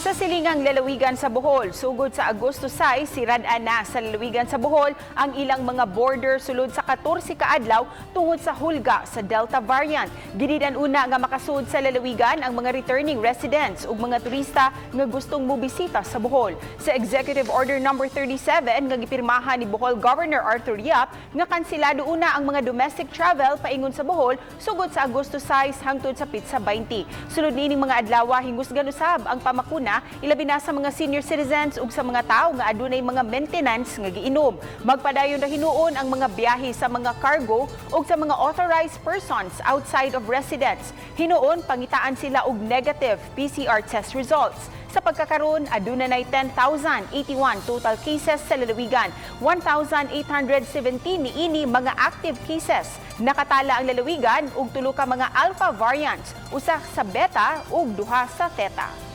Sa silingang lalawigan sa Bohol, sugod sa Agosto 6, sirad-an na sa lalawigan sa Bohol ang ilang mga border sulod sa 14 ka adlaw tungod sa hulga sa Delta variant. Gididan una nga makasud sa lalawigan ang mga returning residents ug mga turista nga gustong mobisita sa Bohol. Sa Executive Order number 37 nga gipirmahan ni Bohol Governor Arthur Yap nga kansilado una ang mga domestic travel paingon sa Bohol sugod sa Agosto 6 hangtod sa pitsa 20. Sulod niining mga adlaw, hingusgan usab ang pamakuna, ilabi na sa mga senior citizens ug sa mga tawo nga adunay mga maintenance nga giinom. Magpadayon ra hinuon ang mga biyahe sa mga cargo ug sa mga authorized persons outside of residence. Hinuon pangitaan sila og negative PCR test results. Sa pagkakaron, aduna nay 10,081 total cases sa lalawigan. 1,817 niini mga active cases. Nakatala ang lalawigan og tulo ka mga alpha variants, usa sa beta ug duha sa theta.